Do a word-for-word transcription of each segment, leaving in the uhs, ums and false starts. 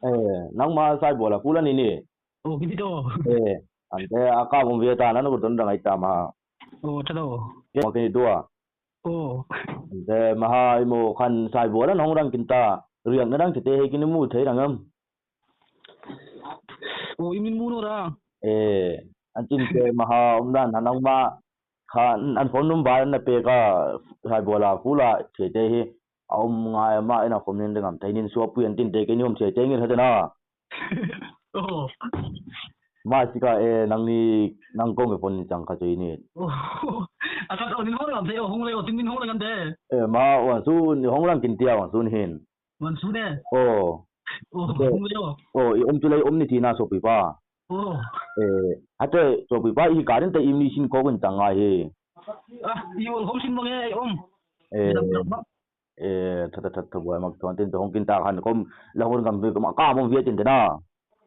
Eh, nang ma sai bola kula nini. Oh, kiti to. Eh, ante aka bung bia ta nanu don dang ai ta ma. Oh, ta do. Ke ma ke dua. Oh. Ante maha imo khan sai bola nong rang kinta. Riang na rang tete he kini mu thai rang am. Oh, imin mu no ra. Eh, antin te maha um dan hanang ma khan an phone number na pe ka sai bola kula tete he. A um ngai ma ina khom nin dengam thai nin suap pui antin te ke ni um thai te ngir hate na. Oh. Ma sika e nangni nang kong e phone ni chang kha choi ni. Oh. Aka to nin hong lam thai hong le o tin nin hong le kan de. E ma wan su ni hong lang kin tia wan su ni hin. Wan su de. Oh. Oh, hong le o. Oh, i um tu lai um ni ti na so pi pa. Oh. Eh, hate so pi pa i karin te im ni sin ko gun tang ai he. Ah, i ol hom sin bang e om. Eh. Eh, thata thata bo mak thon tin hong kin ta khan kom la hor gam be ma ka mo viet tin na.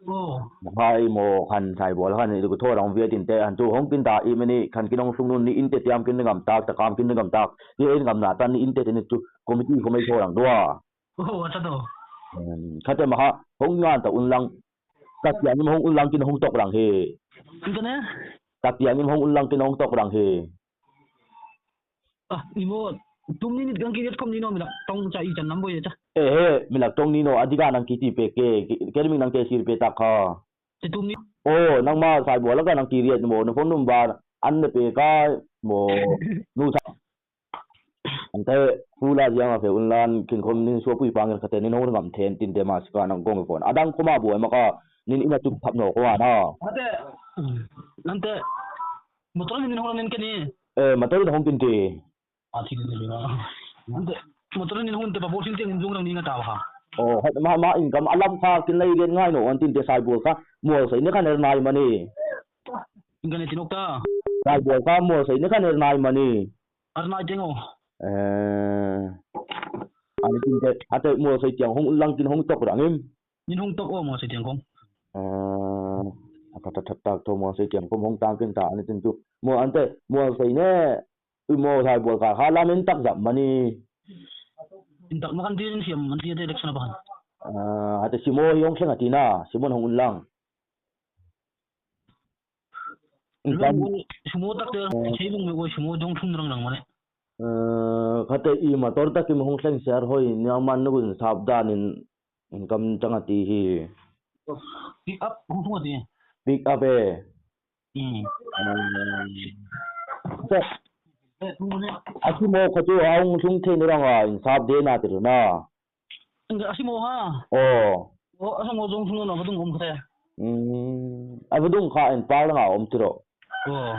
Oh. Hai mo khan sai bol khan ni ko thorang viet tin te han chu hong kin ta i mani khan kin hong sung nun ni in te tiam kin gam tak ta kam kin gam tak. Ye in gam na tan ni in te ni chu committee ko mai thorang dua. Oh, acha to. Em, khate maha hong ngan ta unlang. Katiang im hong unlang kin hong tok rang he. Kin kane? Katiang im hong unlang kin hong tok rang he. Ah, imo tumni ni gang kiret kom ni no milak tong cha i chan nambo ye cha. Eh, he, milak tong ni no adika nang kiti pe ke, ke, kerming nang ke sir pe ta kha. Te tumni. Oh, nang ma sai bo la ka nang kiriat mo, no phone number, an ne pe ka mo, nu sa. Ante hula jang a fe unlan kin khom nin suapui pangin khate nin hong ngam then tin te ma sika nang kong phone. Adang khoma bo ma ka nin ima tuk thap no ko ana. Ate, ante, motor nin hong nin kani. Eh, motor hong tin te. Ah, thik ni ba. Ante, motor nin hong te ba bo sin te nin jong rang ni nga ta ha. Oh, hat ma, ma income alam kha kin lai ren ngai no an tin te sai bo kha. Mo sai ne khan er nai mani. Ingkane tinok ta. Sai bo kha mo sai ne khan er nai mani. Ar nai tengo. Eh, ani tin te, ate mo sai tiang hong ulang tin hong tok rang im. Nin hong tok o mo sai tiang kong. Eh, ata ta ta ta to mo sai tiang kong hong tang kin ta ani tin tu. Mo ante mo sai ne, mo sai bol ka ha la min tak jam mani. In tak makan tin siam man tin election apa kan. Eh, ate simo yong keng ati na, simo hong ulang. Sumo tak te, eh, sei bung me oi sumo jong thum rang rang mane. Eh, khate i motor tak i mohong thleng ser hoi, ni ang man nugun sap da nin income chang ati hi. Pick up, hung thung ati. Pick up e. Hmm. Hmm. Te, eh, thung mane. Aki mo khatu aung thung thei ni rang a, in sap de na te na. Enggak, asimo ha. Oh. Oh, asimo jong suno na badung om khre. Hmm, abadung kha en pal nga om tiro. Oh.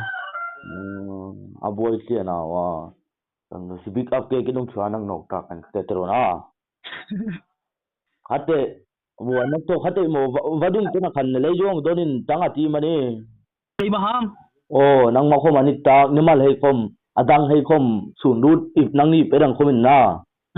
Hmm, aboi tia na wa. Tang si big up ke kidung chua nang nok ta kan te tiro na. Hate, bo anak to hate mo ba-, badung te na kan le jong donin tang ati mani. Tei maham. Oh, nang ma khom ani tak, ni mal hei khom, adang hei khom, sun rut, ip nang ni perang khom in na.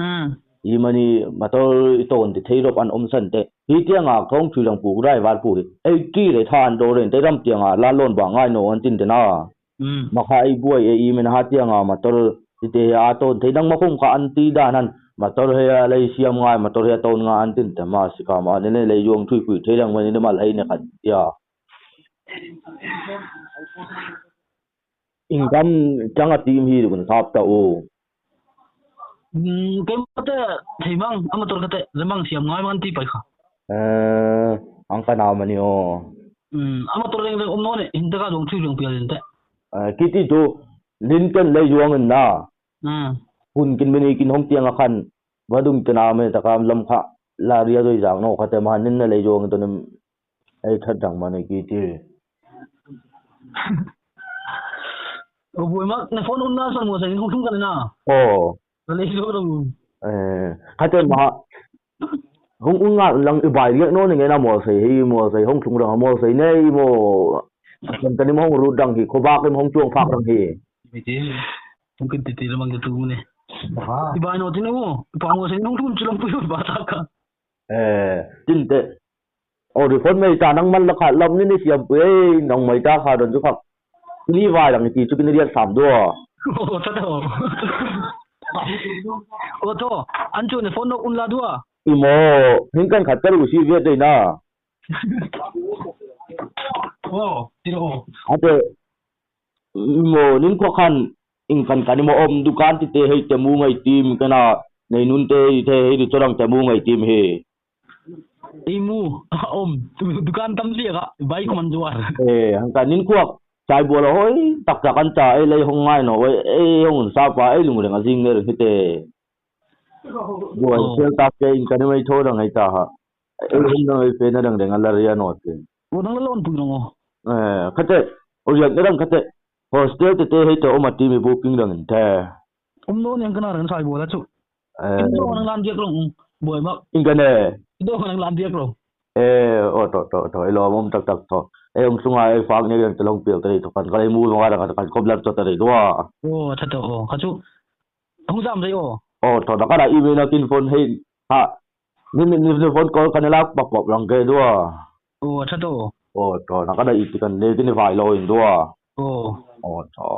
Hmm. I mani motor i ton ti thei rop an om san te. Hi tiang a khong chui rang pu rai var pu hi. Ei ki re than do ren te ram tiang a la lon ba ngai no an tin te na. Hmm. Ma kha i buai e i men ha tiang a motor ti te a ton thei nang ma khom kha an ti da nan. Motor he a lei siam ngai, motor he a ton nga an tin te ma si ka ma ne ne lei yong thui pui thei rang mani ne mal hei ne khan ya. Income chang a team hi rukun sap ta o. Hmm, kemo te thei mang, ama tor kate, remang siam ngai mang ti pai kha. Eh, ang ka na mani o. Hmm, ama tor reng reng om no ne, hinta ka dong thui dong pia den te. Eh, kiti tu, lin ken lei yuang na. Hmm. Hun kin mini kin hong tiang a khan, vadung tena me ta kam lam kha, la ria doi jang no kha te ma nin na lei yuang to nem. Ei khat dang mane ki ti. O boi mak ne phone un na san mo sai hung thung kan na. Oh. Na le lo ro. Eh, khat te ma hung un nga lang i bai riak no ne na mo sai hi mo sai hung thung rang mo sai ne i mo. Kan tani mo hung ru dang hi ko ba ke mo hung chuang phak rang hi. Miti. Hung kin ti ti mang tu ne. Ba. I bai no ti no. Pa mo sai hung thung chulang pu ba ta ka. Eh, tin te. O, report mai ta nang man la kha, lam ni ni siam pui, ei, nang mai ta kha don ju kha. Ni vai dang ti chu kin riak sam do. O, ta do. O, to, an chu ne phone nok un la dua. Imo, hingkan khat kalu si ve dei na. Oh, tiro. Ate, imo, nin ko khan, ingkan kan imo om dukan ti te hei te mu ngai tim kana, nei nun te hei te hei di chorang te mu ngai tim he. Imu, om, dukan tam si ka, bai ko man juar. Eh, hangka nin kuak, chai bola hoi, tak tak an cha, eh, lei hong ngai no, eh, eh, hong sa pa, eh, lung reng a jing ner hite. Bo Oh. Sel tak ke in kani mai tho dang ai ta ha. Eh, hong dang ai pe na dang dang alar ya no te. Bo dang lon pung no. Eh, khate, o yak dang khate. Hostel te te hei to oma timi booking dang in te. Um no nyang kana ran sai bola chu. Eh. Indo nang lan diak rong, um, boy mak. Ingkane. Indo nang lan diak rong. Eh, oh, to, to, to, ilo, mom tak tak to. Eh, um, sunga, eh, fak ne, yang telong pil tadi to kan. Kalau mu, mong ada kan, kan koblar to tadi dua. Oh, acha to, oh, kachu. Hung jam dai, oh. Oh, to, nakara email na kin phone hei, ha. Ni, ni, ni, ni phone call kan lak pap pap lang ke dua. Oh, acha to. Oh, to, nakara iti kan, ne, kini file lo in dua. Oh. Oh, to.